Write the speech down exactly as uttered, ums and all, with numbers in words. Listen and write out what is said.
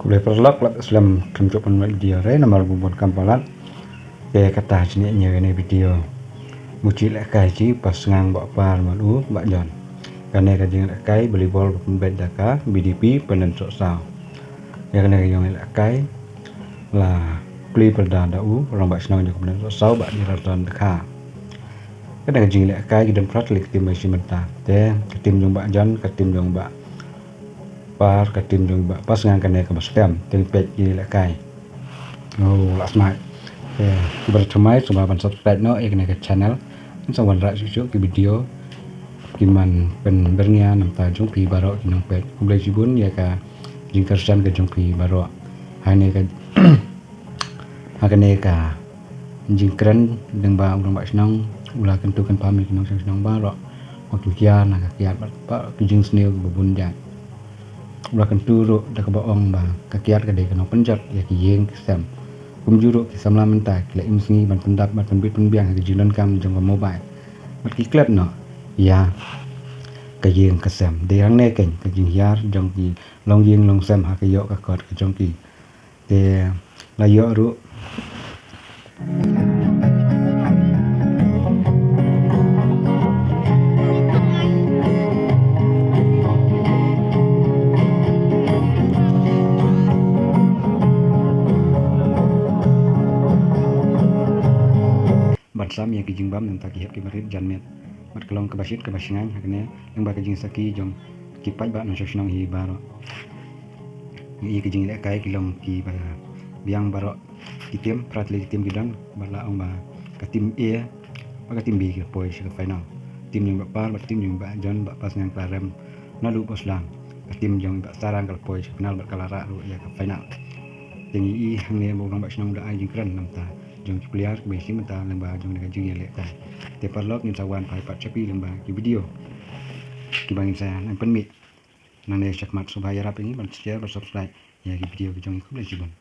Khublei paralok, lap slem, khlem jop pynmih video re namar bun bun kam palat. Te kata jingeh ïa kane video. Muchi lehkai chi, Pasngang Bah Par bad u Bah John. Kane ka jinglehkai volleyball ba pynbeit da ka B D P Pyndensohsaw. Ïa kane ka jinglehkai la plie pyrda da u rangbah shnong jong ka Pyndensohsaw, Bah Niraton Dkhar. Kane ka jinglehkai ki don phra tylli ki team ba ïashim bynta. Te ka team jong Bah John, ka team jong Bah Par, ka team jong Bah Pasngang, kane kaba skhem. Te peit ki lehkai. Oh, la smai. Te kiba thymmai sngewbha ban subscribe noh ïa kane ka channel. Ngin sa wanrah shuh shuh ki video ki ban pynbyrngia na ka bynta jong phi baroh ki nongpeit. Khublei shibun ïa ka jingkyrshan ka jong phi baroh. Hangne ka Ha kane ka jingkren, dang ba u rangbah shnong u la kyntu kynpham ïa ki nongshong shnong baroh ba kin hiar na ka kiad bad ba ki jingsniew kiba bun jait. U la kyntu ruh da kaba ong ba ka kiad ka dei ka nongpynjot ïa ki ïing ki sem. Kumjuh ruh ki samla mynta ki la im sngi ban pyndap bad pynbit pynbiang ha ki jingdonkam jong ka mobile. Bad ki klet noh ïa ka ïing ka sem. Dei hangne keiñ ka jinghiar jong ki longïing longsem ha ka ïoh ka kot ka jong ki. Te la ïoh ruh. Ban sam ïa ki jingbam na ka bynta ki hep ki barit janmiet. Bad ka long kaba shit kaba shngaiñ ha kane lyngba ka jingsakhi jong ki paidbah nongshong shnong hi baroh. Ngi ïa ki jinglehkai ki long kiba biang baroh. Ki team, phra tylli ki team ki don, bad la ong ba ka team A bad ka team B ki la poi sha ka final. Team jong Bah Par bad team jong Bah John, Bah Pasngang, ka la rem naduh poh sla. Ka team jong Bah Sarang ka la poi sha ka final bad ka la rah ruh ïa ka final. Te ngi i hangne ba u rangbah shnong u da ai jingkren na ka bynta jong ki player kiba ïashim bynta lyngba jong kane ka jingïalehkai. Te paralok, ngin sa wan phai pat sha phi lyngba ki video kiba ngin sa nang pynmih nangne shakhmat. Sngewbha ïarap ïa ngi ban share bad subscribe ïa ki video ki jong ngi. Khublei shibun.